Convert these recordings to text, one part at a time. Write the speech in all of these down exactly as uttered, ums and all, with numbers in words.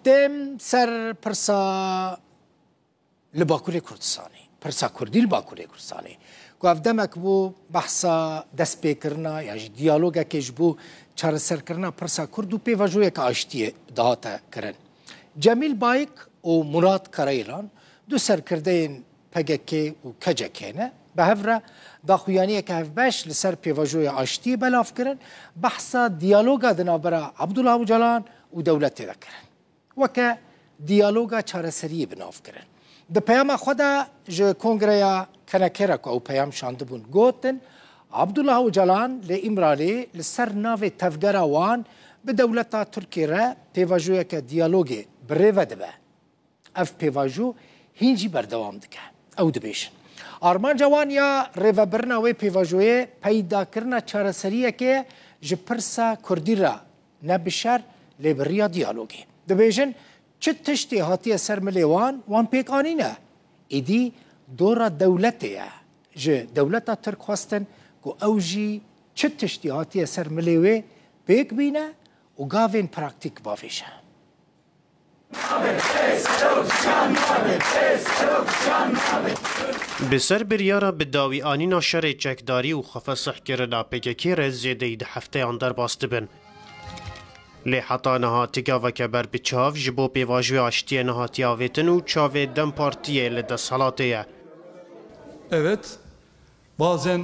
Têm ser pirsa li Bakurê Kurdistanê, pirsa Kurdî li Bakurê Kurdistanê, ku ev demek bû behsa destpêkirina ya jî diyalogekê ji bo çareserkirina pirsa Kurd û pêvajoyeke aştiyê dihate kirin. Cemîl Bayik û Murat Karayîlan, du serkirdeyên P K K û K C K ne, bi hev re daxuyaniyeke hevbeş li ser pêvajoya aştiyê belav kirin, behsa diyaloga di navbera Abdullah Ocalan û dewletê de kirin. Weke diyaloga çareseriyê bi nav kirin. Di peyama xwe de ji Kongreya K N K re ku ew peyam şandibûn gotin, Abdullah Ocalan li Îmralê li ser navê tevgera wan bi dewleta Tirkiyê re pêvajoyeke diyalogê bi rê ve dibe. Ev pêvajo hîn jî berdewam dike. Ew dibêjin, armanca wan ya rêvebirina wê pêvajoyê peydakirina çareseriyekê ye ji pirsa Kurdî re, ne bi şer, lê bi riya diyalogê. Dibêjin, çi tiştê hatiye ser milê wan, wan pêk anîne. Êdî dora dewletê ye. Ji dewleta Tirk xwestin ku ew jî çi tiştî hatiye ser milê wê pêk bîne û gavên praktîk bavêje. Bi ser biryara bi dawî anîna şerê çekdarî û xwefesihkirina P K K re zêdeyî di hefteyan derbas dibin. Lê heta niha ti gaveke ber bi çav ji bo pêvajoya aştiyê nehatiye avêtin û çavê DEM Partiyê li desthilatê ye. Evet, bazen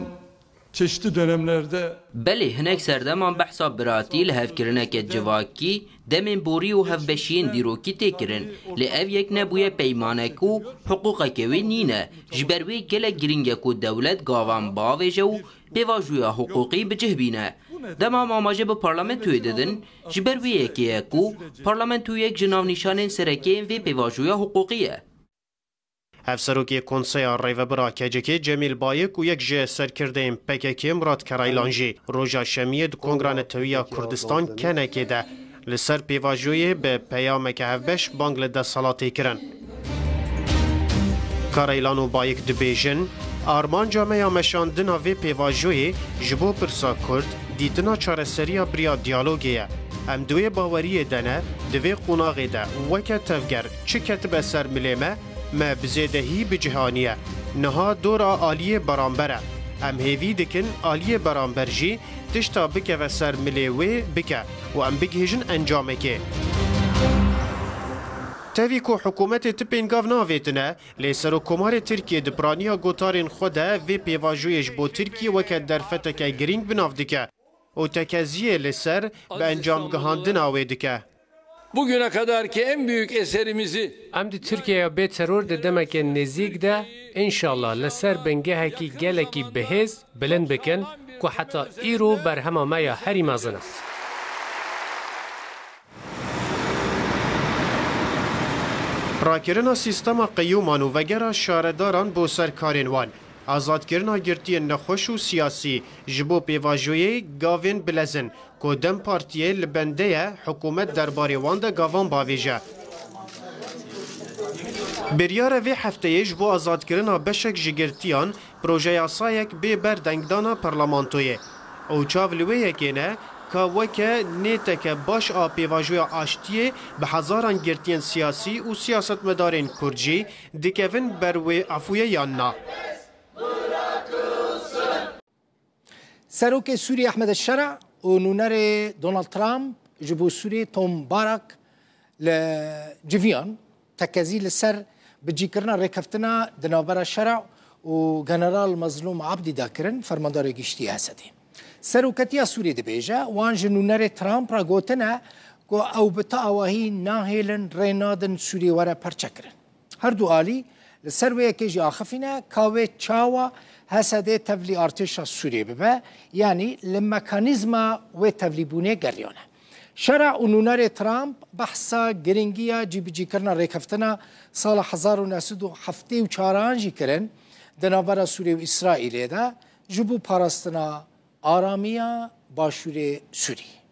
çeşitli dönemlerde Belê, hinek serdeman behsa biratî, lihevkirineke civakî, demên borî û hevbeşiyên dîrokî tê kirin, lê ev yek nebûye peymanek û hiqûqeke wê nîne. Ji ber wê gelek girîng e ku dewlet gavan biavêje û pêvajoya hiqûqî bi cih bîne. Dema em amaje bi parlamentoyê didin, ji ber wê yekê ye ku parlamento yek ji navnîşanên sereke yên vê pêvajoya hiqûqî ye. Hevserokê Konseya Rêvebir a K C K Cemîl Bayik û yek ji serkirdeyên P K K Murat Keraylan jî roja Şemiyê di Kongra Netewî ya Kurdistan, K N K, de li ser pêvajoyê bi peyameke hevbeş bang li desthilatê kirin. Karaylan û Bayik dibêjin, armanca me ya meşandina vê pêvajoyê ji bo pirsa Kurd, dîtina çareseriya bi riya diyalogê ye. Em di wê baweriyê de ne, di vê qonaxê de weke tevger çi ketibe ser milê me, me bi zêdehî bi cih aniye. Niha dora aliyê beramber e. Em hêvî dikin aliyê beramber jî tişta bikeve ser milê wê bike û em bigihêjin encamekê. Tevî ku hikûmetê ti pêngav navêtine, lê Serokkomarê Tirkiyê di piraniya gotarên xwe de vê pêvajoyê ji bo Tirkiyê weke derfeteke girîng bi nav dike û tekeziyê li ser bi encamgihandina wê dike. Bugüne kadarki en büyük eserimizi Em di Tirkiyeya bê teror di demeke nêzîk de, înşallah, li ser bingehekî gelekî bihêz bilind bikin ku heta îro berhema me ya herî mezin e. Rakirina sîstema qeyûman û vegera şaredaran bo ser karên wan, azadkirina girtiyên nexweş û siyasî ji bo pêvajoyê gavên bilezin ku DEM Partiyê li bende ye, hikûmet derbarê wan de gavan bavêje. Biryar e vê hefteyê ji bo azadkirina beşek ji girtiyan projeyasayek bê ber dengdana parlamentoyê û çav li wê yekê ne ka weke nêteke baş a pêvajoya aştiyê bi hezaran girtiyên siyasî û siyasetmedarên Kurd jî dikevin ber wê efûyê yan na. Serokê Sûriyê Ehmed Şera û nûnerê Donald Trump ji bo Sûriyê Tom Barak li civiyan tekezî li ser bicîkirina rêkeftina di navbera Şera û General Mezlûm Abdî de kirin, fermandarê giştî Esedê. Seroketiya Sûriyê dibêje, wan ji nûnerê Trump re gotine ku ew bi ti awahî nahêlin rê nadin Sûriyê were perçekirin. Her du alî li ser wê yekê jî axifîne ka wê çawa H S D tevlî artêşa Sûriyê bibe, yanî li mekanîzma wê tevlîbûnê geriyane. Şera û nûnerê Trump behsa girîngiya cîbicîkirina rêkeftina sala hezar û neh sed û heftê û çaran jî kirin di navbera Sûriyê û Îsraîlê de ji bo parastina aramiya başûrê Sûriyê.